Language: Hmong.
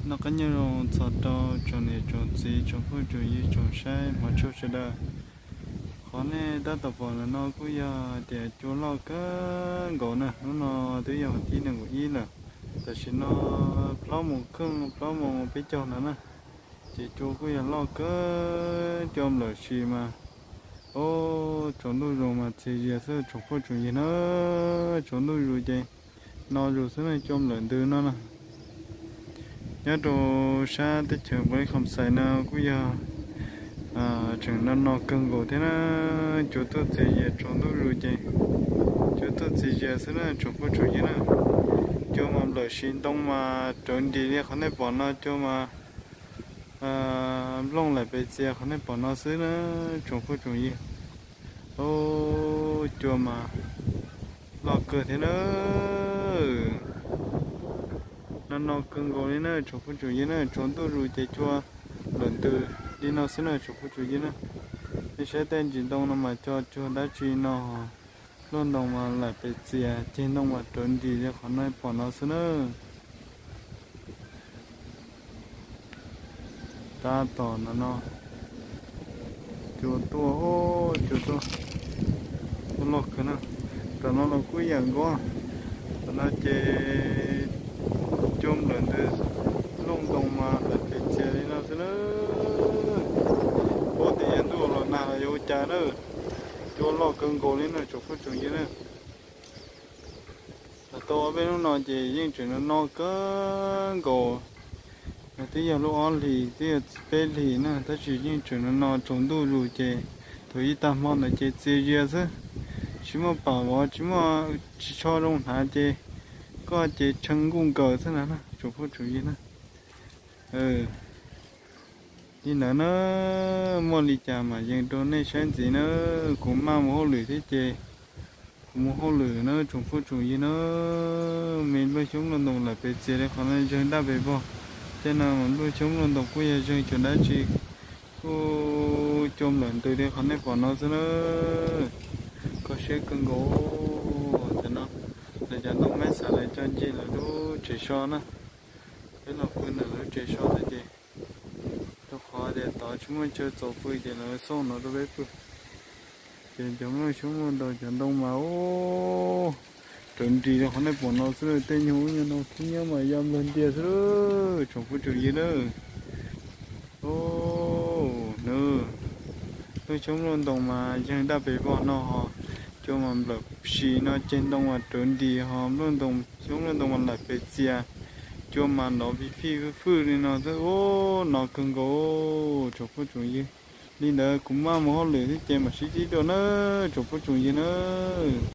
Noj qab nyob zoo txog rau tsoom niam tsoom txiv tsoom phooj tsoom ywg tsoom saib hmov tshua sawv daws. Qhov nej tab tom pom ntawm no kuj yog tias cua loj kawg nkaus na, hnub no twb yog thib nees nkaum ib lawm. Tam sim no plaub moos kheej plaub moos peb caug no na, ces cua kuj yog loj kawg, cua nplawm si mas, o, tsaus ntuj zus mas txias zias xwb tsoom phooj tsoom ywg na. Tsaus ntuj zus ces no zus xwb na, cua nplawm ntws no na. Nyob rau sab teb chaws Npaus Lis Kham Xais no kuj yog tseem no no kawg nkaus thiab na. Cua tuaj txias zias tsaus ntuj zus ces cua tuaj txias zias xwb na tsoom phooj tsoom ywg na. Cua mas nplawm si, ntoo mas rawv nris li qhov nej pom no, cua mas nplooj laim pes txias qhov nej pom no xwb na tsoom phooj tsoom ywg. O, cua mas loj kawg thiab na. No no kawg nkaus li na tsoom phooj tsoom ywg na, tsaus ntuj zus ces cua nplawm ntws li no xwb na tsoom phooj tsoom ywg na. Nej saib tej ntsis ntoo no mas cua cuag dab tsi no, nplooj ntoo mas laim pes txias, ceg ntoo mas rawv nris li qhov nej pom no xwb na. Tab tom no no, cua tuaj, cua tuaj, tuaj loj kawg na. Tam no los kuj yam nkaus, tam no ces cua nplawm ntws, nplooj ntoo mas laim pes txias li no xwb na. Ua tias yav ntuj los nag los yuav ua cas na, cua loj kawg nkaus li na tsoom phooj tsoom ywg na. Los tau ob peb hnub no ces yeej tseem no no kawg nkaus. Twb yog lub ob hlis twb yog peb hlis na, tab sis yeej tseem no no tsaus ntuj zus ces thaum ib tag hmo ntawd ces txias zias xwb, tsis muaj pam vov, tsis muaj, tsis tshua zoo hnav ces koj ces tshee nkuj nkaws xwb na tsoom phooj tsoom ywg na. Li ntawd na, muaj li cas mam yees rau nej saib ntxiv na. Kuv maj mus hauj lwm thiab ces kuv mus hauj lwm na tsoom phooj tsoom ywg na. Me nplooj xyoob nplooj ntoo laim pes txias li qhov no, zeeg daj pes vog. Tej no mas nplooj xyoob nplooj ntoo kuj yog zeeg cov dab tsi, kuj cua nplawm ntws li qhov nej pom no xwb na. Kho siab kawg nkaus. Tam no lawv cov ntoo mab xav lawv coj ncig lawv lub tsev so na. Peb los pw ntawm lub tsev so ntawd ces, rau qhov tias tod tsis muaj chaw txaus pw ces lawv xauj no rau peb pw. Ces cov nplooj xyoob nplooj ntoo cov ntoo mas, u, rawv nris rau qhov nej pom no xwb, tej nyuag ub nyuag no khib nyiab mas ya nplog ntias xwb tsoom phooj tsoom ywg na. Nws, nplooj xyoob nplooj ntoo mas zeeg daj pes vog no ho, cua mas nplawm si no, ceg ntoo mas rawv nris ho, nplooj ntoo, xyoob nplooj ntoo mas laim pes txias, cua mas nov fij fij fwj fwj li no xwb, u, no kawg nkaus tsoom phooj tsoom ywg. Li ntawd kuv maj mus hauj lwm thiab ces mam sib ntsib dua na tsoom phooj tsoom ywg na.